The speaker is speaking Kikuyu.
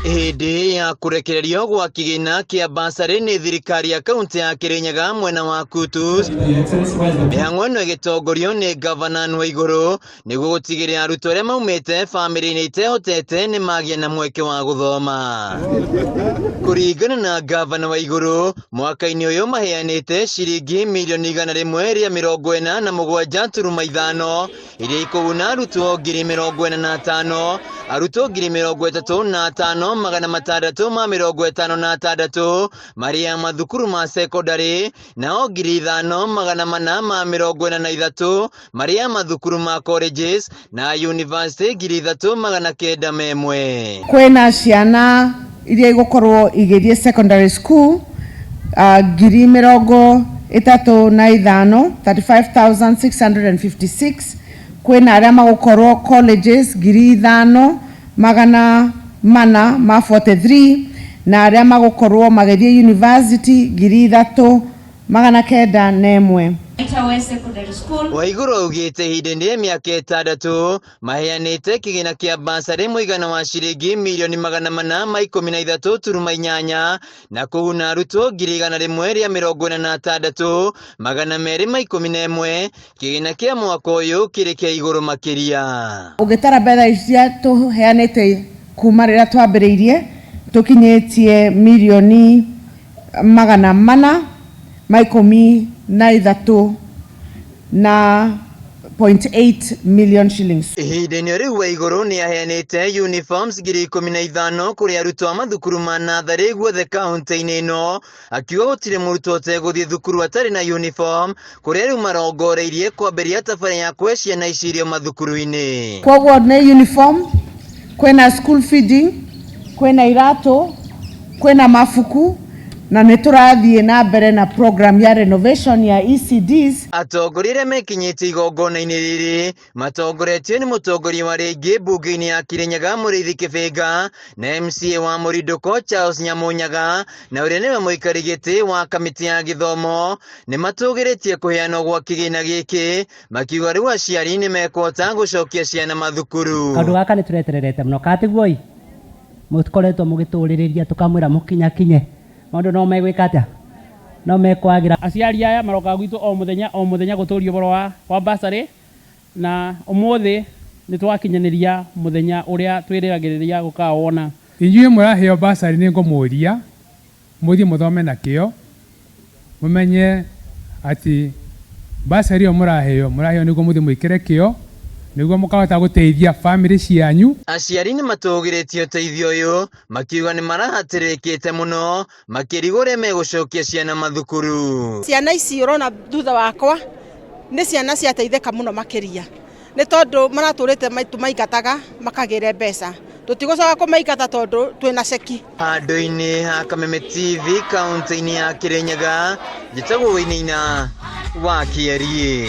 Hĩndĩ ya kũrekererio gwa kĩgĩna kĩa basarĩ nĩ thirikari ya kaunti ya Kĩrĩnyaga mwena wa Kutus, mĩhang'o ĩno ĩgĩtongorio nĩ ngavana Anne Waigũrũ nĩguo gũtigĩrĩra arutwo arĩa maumĩte bamĩrĩ-inĩ itehotete nĩ magĩa na mweke wa gũthoma. Kũringana na ngavana Waigũrũ, mwaka-inĩ ũyũ maheanĩte ciringi mirioni 147.5 iria ikũguna arutwo 45,000, arutwo 35,656 marĩ a mathukuru ma cekondarĩ, nao 5,443 marĩ a mathukuru ma colleges na yunivasĩtĩ 3,901. Kwĩna ciana iria igũkorwo igĩthiĩ secondary school 35,000, 35,656. Kwĩna arĩa magũkorwo colleges 5,443, na arĩa magũkorwo magĩthiĩ university 3,901. Waigũrũ augĩte ihinda-inĩ rĩa mĩaka 6 maheanĩte kĩgĩna kĩa basarĩ mũigana wa ciringi mirioni 413.8 na kũguna arutwo 146,211. Kĩgĩna kĩa mwaka ũyũ kĩrĩ kĩa igũrũ makĩria. Ũngĩtara mbeca iria tũheanĩte kuma rĩrĩa twambĩrĩirie, tũkinyĩtie mirioni 413.8 million shillings. Ihinda-inĩ rĩu Waigũrũ nĩ aheanĩte uniforms 15,000 kũrĩ arutwo a mathukuru ma natharĩ guothe kaunti-inĩ ĩno, akiuga gũtirĩ mũrutwo ũtegũthiĩ thukuru atarĩ na uniform, kũrĩa rĩu marongoreirie kwambĩrĩria tabarĩra ya kũhe ciana ici irio mathukuru-inĩ. Koguo nĩ uniform, kwĩna school feeding, kwĩna iratũ, kwĩna mabuku, na nĩ tũrathiĩ na mbere na program ya renovation ya ECDs. Atongoria arĩa mekinyĩtie igongona-inĩ rĩrĩ matongoretio nĩ mũtongoria wa rĩngĩ mbunge-inĩ ya Kirinyaga Mũrĩithi Kĩbĩnga na MCA wa Mũrindũko Charles Nyamunyaga, na ũrĩa nĩwe mũikari gĩtĩ wa kamĩtĩ ya gĩthomo, nĩ matũgĩrĩtie kũheanwo gwa kĩgĩna gĩkĩ, makiuga rĩu aciari nĩ mekũhota gũcokia ciana mathukuru. Kaũndũ gaka nĩ tũretererete mũno katiguoi mũkoretwo mũgĩtũrĩrĩria tũkamwĩra mũkinyakinye maũndũ no megwĩka atĩa no mekwagira. Aciari aya marokaga gwitũ o mũthenya o mũthenya gũtũria ũhoro wa basarĩ, na ũmũthĩ nĩ twakinyanĩria mũthenya ũrĩa twĩrĩgagĩrĩria gũkawona. Inyuĩ mũraheo basarĩ nĩ ngũmũria mũthiĩ mũthome na kĩo, mũmenye atĩ basarĩ ĩyo mũraheo nĩguo mũthiĩ mwĩkĩre kĩo, nĩguo mũkahota gũteithia bamĩrĩ cianyu. Aciari nĩ matũgĩrĩtie ũteithio ũyũ makiuga nĩ marahatĩrĩrĩkĩte mũno makĩrigwo ũrĩa megũcokia ciana mathukuru. Ciana ici ũrona thutha wakwa nĩ ciana ciateithĩka mũno makĩria, nĩ tondũ maratũrĩte tũmaingataga makagĩre mbeca, tũtigũcoka kũmaingata tondũ twĩna ceki. Handũ-inĩ ha Kameme TV kaunti-inĩ ya Kirinyaga, njĩtagwo Wainaina wa Kĩeriĩ.